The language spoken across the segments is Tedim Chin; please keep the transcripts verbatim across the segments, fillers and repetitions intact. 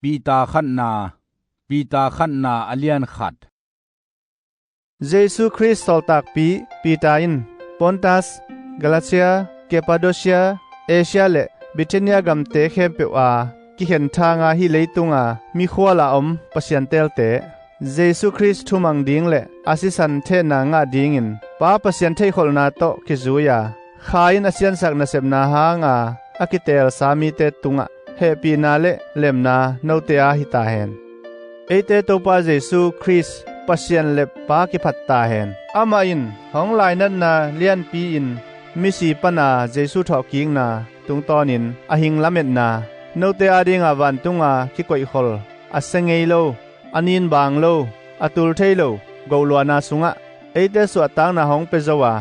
Peter khatna, Peter khatna a lian khat. Jesu Khrist sawltakpi Peter in Pontas, Galatia, Kappadosia, Asia le Bithynia gamte khempeuh a kikhen thanga hih leitunga mikhuala om Pasian teelte, Jesu Khrist thumang ding le a sisan thehna ngah dingin Pa Pasian theihkholhna tawh kizui-a Kha in a siansak nasepna hanga a kiteelsa mite tungah hehpihna le lemna note a hi tahen. Eite Topa Jesu Khrist Pasian le Pa kiphat tahen. Amah in hong lainatna lianpi-in misi pana Jesu thawhkikna tungtawnin a hing lametna, note adinga vantunga kikoihkhol a sia ngei lo, a ninbaang lo, a tul thei lo gohluana sungah eite suahtakna hong pia zo a,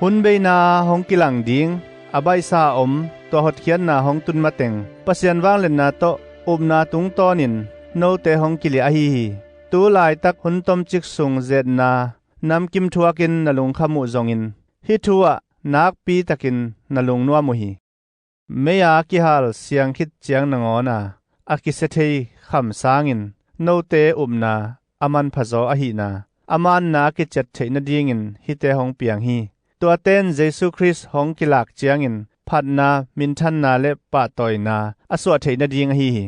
hun beina hong kilang ding a baihsa a om tua hotkhiatna hong tun mateng Pasian vangliatna tawh upna tungtawnin note hong kiliah ahi hi. Tu laitak hun tomcik sung zetna namkim thuakin na lungkham uh zongin hih thu ah nakpitakin na lungnuam uh hi. Mei-a kihal siang khit ciang nangawna a kisia thei kham sangin note upna a manphazaw ahihna, a manna a kiciat theih nadingin hihte hong piang hi. Tuate in Jesu Khrist hong kilak ciangin phatna, minthanna le pahtawina a suah theih nading ahi hi.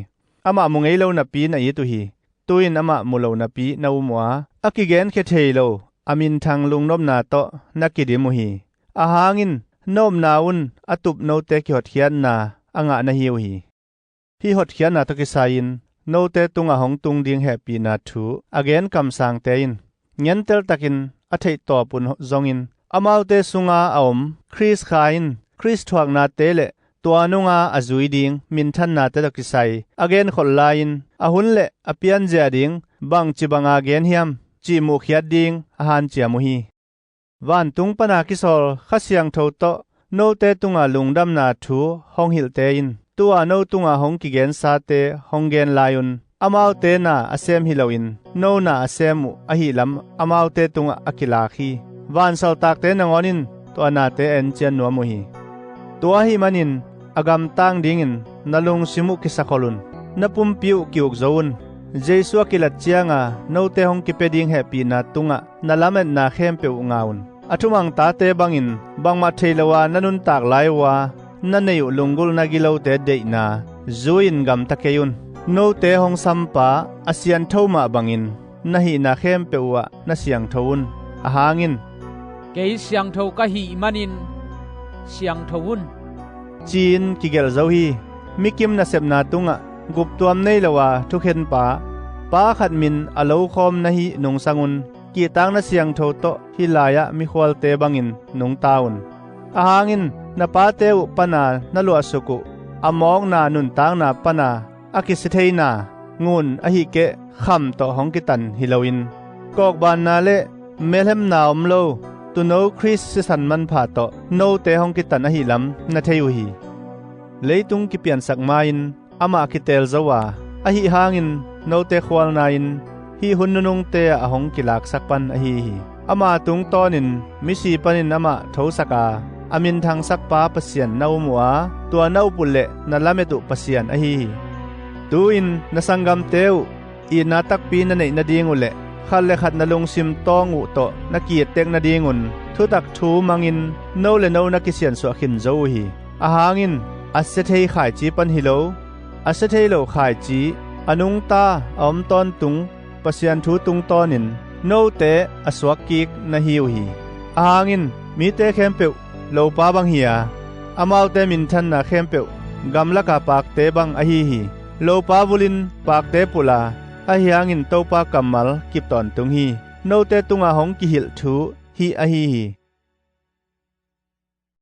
Amah mu ngei lo napi na it uh hi. Tu-in amah mu lo napi na um uh a, a kigenkhia thei lo a minthang lungnopna tawh na kidim uh hi. Ahang in na upna un a tup note kihotkhiatna a ngah na hi uh hi. Hih hotkhiatna tawh kisai-in note tungah hong tung ding hehpihna thu a gen kamsangte in ngenteltakin a theihtawp un zongin, amaute sunga a om Khrist Kha in Khrist thuaknate le tua nunga a zui ding minthannate tawh kisai a genkhol lai-in, a hun le a pianzia ding bangci banga gen hiam cih muhkhiat ding a hanciam uh hi. Vantung pana kisawl Kha Siangtho tawh note tungah lungdamna thu hong hilhte in tu-a no tungah hong kigensate hong gen lai-un, amaute na a sem hi loin no na a sem uh ahihlam amaute tungah a kilak hi. Vansaltakte nangawn in tua nate a encian nuam uh hi. Tua ahih manin a gamtang dingin na lungsim uh kisakhol un. Na pumpi uh ki-ukzo un. Jesu a kilat cianga note hong kipia ding hehpihna tungah na lametna khempeuh uh ngah un. A thumang tate bangin bangmah thei lo-a na nuntak lai uh a na neih uh lunggulhna gilote deihna zui-in gamta kei un. Note hong sampa a siantho mah bangin na hihna khempeuh uhah na siangtho un. Ahang in, "Kei siangtho ka hih manin siangtho un," ci-in kigelh zo hi. Mikim nasepna tungah guptuam nei lo-a thukhenpa pa khat min a lokhawm na hih nungsangun kihtakna siangtho tawh hih lai-ah mikhualte bangin nungta un. Ahang in na pate uh pana na luahsuk uh a mawkna nuntakna pana a kisia theina ngun ahih keh kham tawh hong kitan hi loin, kawkbanna le melhemna om lo tuuno Khrist sisan manpha tawh note hong kitan ahihlam na thei uh hi. Leitung kipiansak ma-in amah kiteel zo a, ahih hangin note khualna-in hih hun nunungte ah a hong kilaksak pan ahi hi. Ama tungtawnin misi panin amah thosak a, a minthangsak pa Pasian na um uh a, tua na up uh le na lamet uh Pasian ahi hi. Tu-in na sanggamte uh itna takpi na neih nading uh le khat le khat na lungsim tawng uh tawh na ki-ettek nadingun thutak thu mangin no le no na kisiansuah khin zo uh hi. Ahang in a sia thei khaici pan hi lo, a sia thei lo khaici, a nungta, a om tawntung Pasian thu tungtawnin note a suakkik na hi uh hi. Ahang in mite khempeuh lopa bang hi a, amaute minthanna khempeuh gamlaka pakte bang ahi hi. Lopa vulin pakte pulh a, ahi hangin Topa kammal kip tawntung hi. Note tungah hong kihilh thu hih ahi hi.